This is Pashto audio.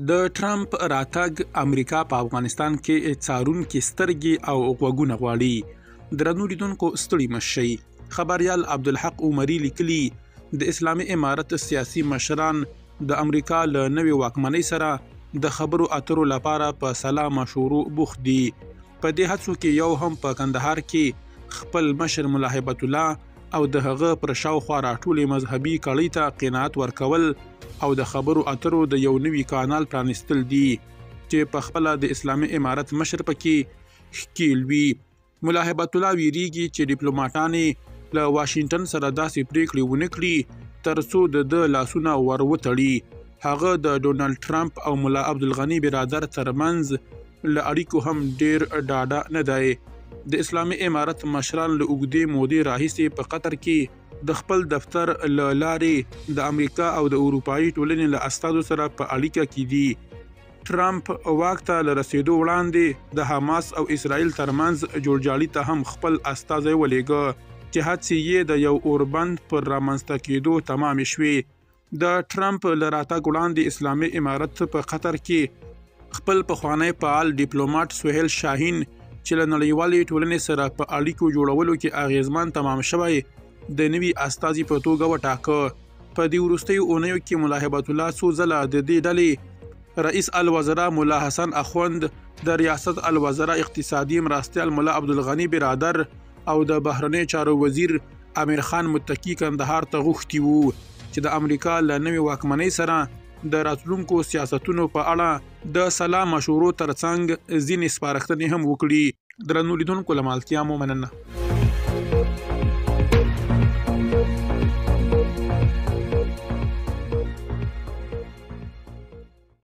د ټرمپ راتګ، امریکا په افغانستان کې څارونکي سترګې او غوږونه غواړي. درنو لیدونکو، ستړي مه شئ. خبریال عبدالحق عمري لیکلي، د اسلامي امارت سیاسي مشران د امریکا له نوې واکمنۍ سره د خبرو اترو لپاره په سلا مشورو بوخت دي. په دې هڅو کې یو هم په کندهار کې خپل مشر ملا هبت الله او د هغه پر شاوخوا راټولې مذهبي کړۍ ته قناعت ورکول او د خبرو اترو د یو نوي کانال پرانیستل دي، چې په خپله د اسلامي امارت مشر پکې ښکیل وي. ملا هبت الله ویریږي چې ډیپلوماټان له واشنګټن سره داسې پریکړې ونه کړي ترڅو د ده لاسونه ور وتړي. هغه د ډونالډ ټرمپ او ملا عبدالغني برادر ترمنځ له اړیکو هم ډیر ډاډه نه دی. د اسلامي امارت مشران له اوږدې مودې راهیسې په قطر کې د خپل دفتر له لارې د امریکا او د اروپایي ټولنې له استازو سره په اړیکه کې دي. ټرمپ واک ته له رسېدو وړاندې د حماس او اسرائیل ترمنځ جوړجاړي ته هم خپل استازی ولېږه، چې هڅې یې د یو اوربند پر رامنځته کېدو تمامې شوې. د ټرمپ له راتګ وړاندې اسلامي امارت په قطر کې خپل پخوانی فعال ډیپلوماټ سهیل شاهین، چې له نړیوالې ټولنې سره په اړیکو جوړولو کې اغیزمن تمام شوی، د نوي استازي په توګه وټاکه. په دې وروستیو اونیو کې ملا هبت الله څو ځله د دې ډلې رئیس الوزرا ملا حسن اخوند، د ریاست الوزرا اقتصادي مرستیال ملا عبدالغني برادر او د بهرنیو چارو وزیر امیر خان متقي کندهار ته غوښتي وو، چې د امریکا له نوې واکمنۍ سره د راتلونکو سیاستونو په اړه د سلا مشورو ترڅنګ ځینې سپارښتنې هم وکړي. درنو لیدونکو، له مالتیا مو مننه.